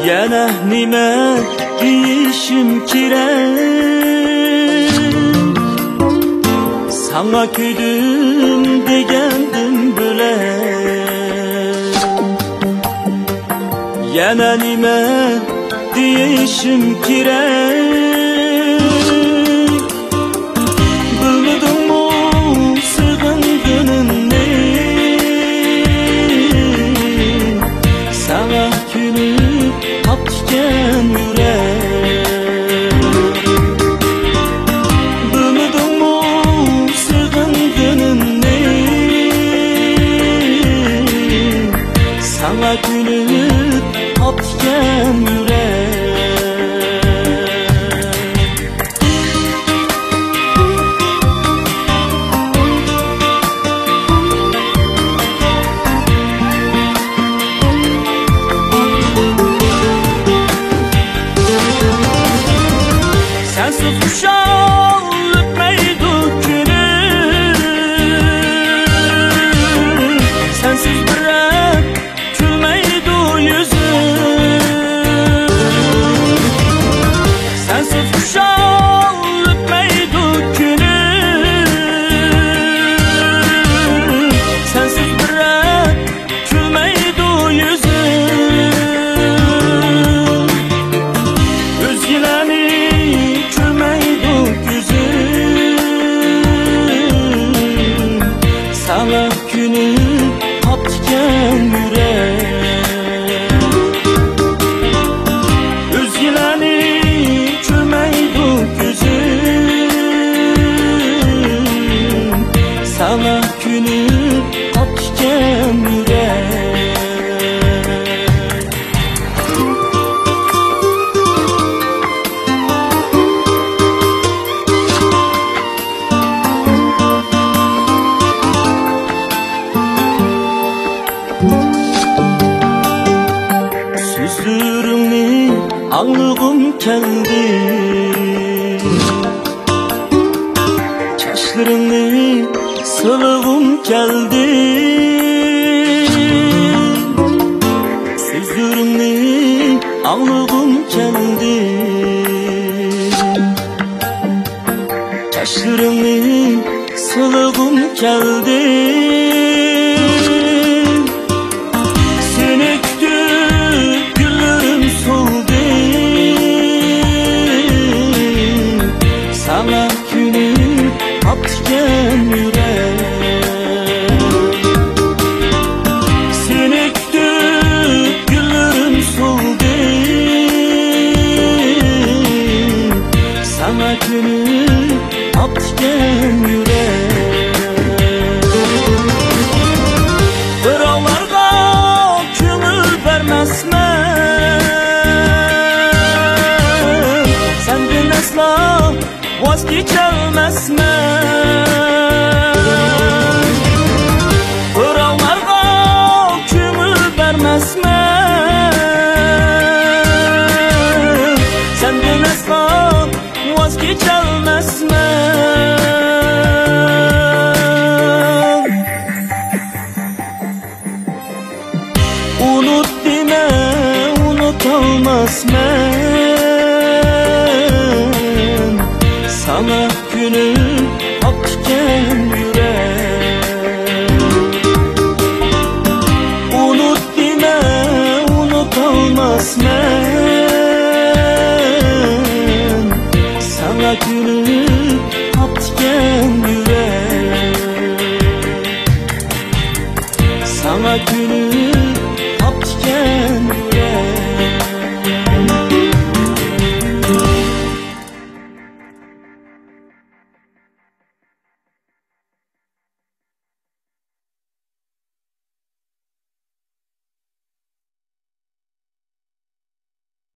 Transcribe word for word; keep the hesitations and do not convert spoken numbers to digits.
يەنە نېمە دېيىشىم كېرەك؟ ساڭا كۆيدۈم دېگەندىن بۆلەك، يەنە نېمە دېيىشىم كېرەك؟ بىلمىدىڭمۇ سېغىنغىنىمنى؟ ساڭا كۆنۈپ قاپتىكەن يۈرەك. بىلمىدىڭمۇ سېغىنغىنىمنى؟ ساڭا كۆنۈپ قاپتىكەن يۈرەك. سەنسىز خۇشال ئۆتمەيدۇ كۈنۈم، سەنسىز بىر رەت كۈلمەيدۇ يۈزۈم. سەنسىز خۇشال ئۆتمەيدۇ كۈنۈم، سەنسىز بىر رەت كۈلمەيدۇ يۈزۈم. ئۆزگىلەرنى كۆرمەيدۇ كۆزۈم، ساڭا كۆنۈپ قاپتىكەن يۈرەك. ئۆزگىلەرنى كۆرمەيدۇ كۆزۈم، ساڭا كۆنۈپ قاپتىكەن يۈرەك. سۆزلىرىڭنى ئاڭلىغۇم كەلدى، چاچلىرىڭنى سىلىغۇم كەلدى. سۆزلىرىڭنى ئاڭلىغۇم كەلدى، چاچلىرىڭنى سىلىغۇم كەلدى. سېنى كۈتۈپ گۈللىرىم سولدى، ساڭا كۆنۈپ قاپتىكەن يۈرەك. سېنى كۈتۈپ گۈللىرىم سولدى، ساڭا كۆنۈپ قاپتىكەن يۈرەك. بىراۋلارغا كۆڭۈل بەرمەسمەن، سەندىن ئەسلا ۋاز كېچەلمەسمەن. بىراۋلارغا كۆڭۈل بەرمەسمەن، سەندىن ئەسلا ۋاز كېچەلمەسمەن. ئۇنۇت دېمە، ئۇنۇتالماسمەن، ساڭا كۆنۈپ